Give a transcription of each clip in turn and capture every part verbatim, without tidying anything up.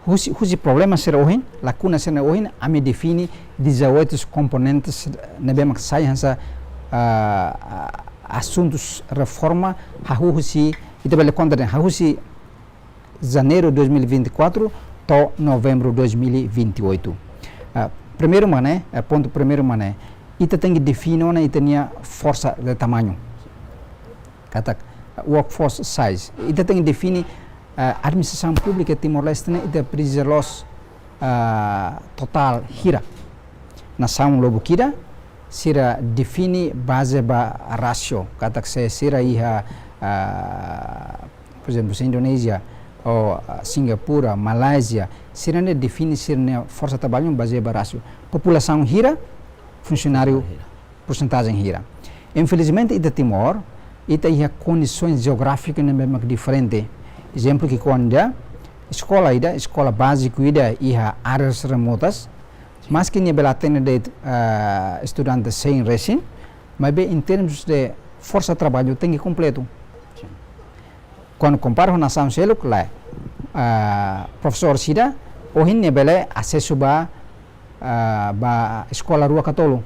Husi, husi problema sira ohin, lakuna sira ohin, ami define dezoito komponentes ne'ebé mak sai hanesan, ah, ah, asuntus reforma, hahú husi, ita bele konta dehan, hahú husi Janeiru dois mil e vinte e quatro to'o Novembru dois mil e vinte e oito. Ah, primeiru mak ne'e, eh, pontu primeiru mak ne'e, ita tenke define ona ita-nia forsa de tamañu. Katak, workforce size. Ita tenke define, eh, administrasaun públika Timor-Leste ne'e, ita presiza loos, ah, totál hira. Nasaun lubuk ida, sira define baze ba rasio. Katak se sira iha, ah, por ezemplu, se Indonézia, ou, ah, Singapura, Malázia, sira-ne'e define sira-nia forsa traballu bazeia ba rasio. Populasaun hira, funsionáriu, porcentagem hira. Infelizmente, ita Timor, ita iha kondisoens jeográfiku ne'ebé mak diferente. Ezemplu ki'ik-oan ida, eskola ida, eskola báziku ida iha áreas remotas, maski nia bele atende de'it, ah, estudante cem resin, maibé em termos de forsa traballu tenke kompletu. Sin. Kuandu kompara ho nasaun seluk, lae, ah, profesór sira, ohin nia bele asesu ba, ah, ba eskola rua ka tolu.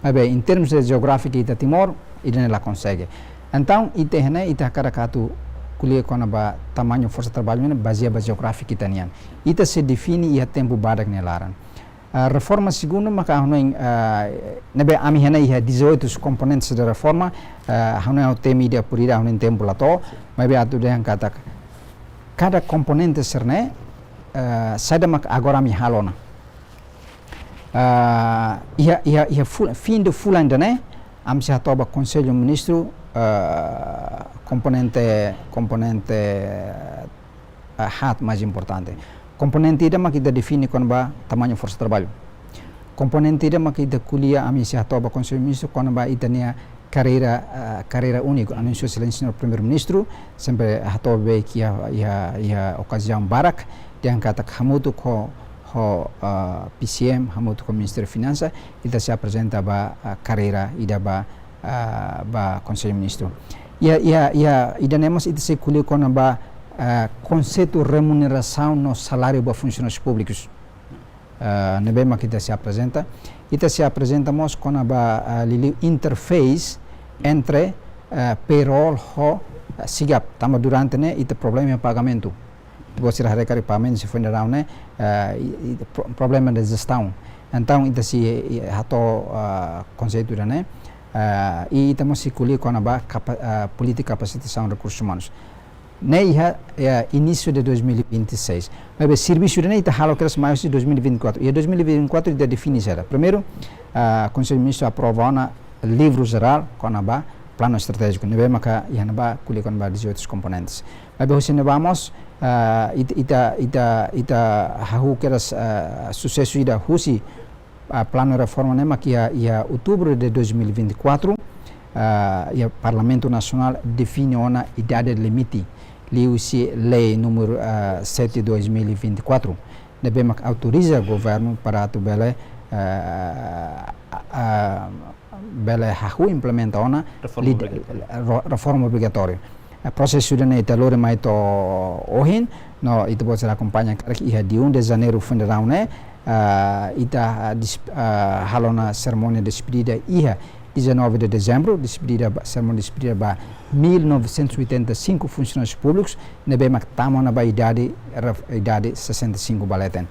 Maibé, em termos de jeográfiku ita Timor, ida-ne'e la konsege. Entaun, ita iha ne'e, ita hakarak atu ko'alia kona-ba tamañu forsa traballu ne'e, bazeia ba jeográfiku ita nian. Ita sei define iha tempu badak nia laran. Ah, reforma segundu maka ha'u hanoin, ah, ne'ebé ami iha ne'e iha dezoito komponentes de reforma, ah, ha'u hanoin ha'u temi ida por ida, ha'u hanoin tempu la to'o, maibé atu dehan katak kada komponente sira-ne'e, ah, saida mak agora ami halo ona. Ah, iha, iha, iha ful-, fim de fulan ida-ne'e, ami sei hato'o ba Konsellu Ministru, ah, komponente, komponente, ah, haat mais importante. Komponente ida mak ita define kona-ba tamañu forsa traballu. Komponente ida mak ita ko'alia, ami sei hato'o ba Konsellu Ministru kona-ba ita-nia karreira, ah, karreira úniku, anúnsiu Exelénsia Señór Primeiru-Ministru, sempre hato'o ba iha, iha, iha okaziaun barak, dehan katak hamutuk ho, ho, ah, P C M, hamutuk ho Ministériu Finansa, ita sei aprezenta ba, ah, karreira ida ba, ah, ba Konsellu Ministru. Iha, iha, iha, ida-ne'e mós ita sei ko'alia kona-ba, ah, konseitu remunerasaun no saláriu ba funsionárius públikus. Ah, ne'ebé mak ita sei aprezenta. Ita sei aprezenta mós kona-ba, ah, liuliu interface entre, ah, payroll ho, ah, SIGAP. Tanba durante ne'e ita problema pagamentu. Ita-boot sira haree karik pagamentu sei foin daudaun ne'e, ah, i, i, pro-, problema de jestaun. Entaun, ita sei, i, hato'o, ah, konseitu ida-ne'e, ah, i ita mós sei ko'alia kona-ba kapa-, ah, polítika kapasitasaun rekursus umanus. Ne'e iha, iha inísiu de dois mil e vinte e seis. Maibé servisu ida-ne'e ita halo kedas mai husi dois mil e vinte e quatro. Iha dois mil e vinte e quatro ita define saida. Primeiru, ah, Konsellu Ministru aprova ona livru jerál kona-ba planu estratéjiku. Ne'ebé maka iha ne'ebá ko'alia kona-ba dezoito komponentes. Maibé husi ne'ebá mós, ah, ita, ita, ita, ita hahú kedas, ah, susesu ida husi ah, planu reforma ne'e mak iha, iha Outubru de dois mil e vinte e quatro, ah, iha Parlamentu Nasionál define ona idade limite, liuhusi lei númeru, ah, sete dois mil e vinte e quatro, ne'ebé mak autoriza governu para atu bele, ah, ah, bele hahú implementa ona reforma lid-, obrigatória. Ro-, reforma obrigatória. Eh, prosesu ida-ne'e ita lori mai to'o ohin, no ita-boot sira akompaña karik iha dia um de Janeiro foin daudaun ne'e, ah, ita, ah, dis-, ah, halo ona serimónia despedida iha dezanove de Dezembru, despedida ba, serimónia despedida ba mil novecentos e oitenta e cinco funsionárius públikus, ne'ebé mak tama ona ba idade, ref-, idade sessenta e cinco ba leten.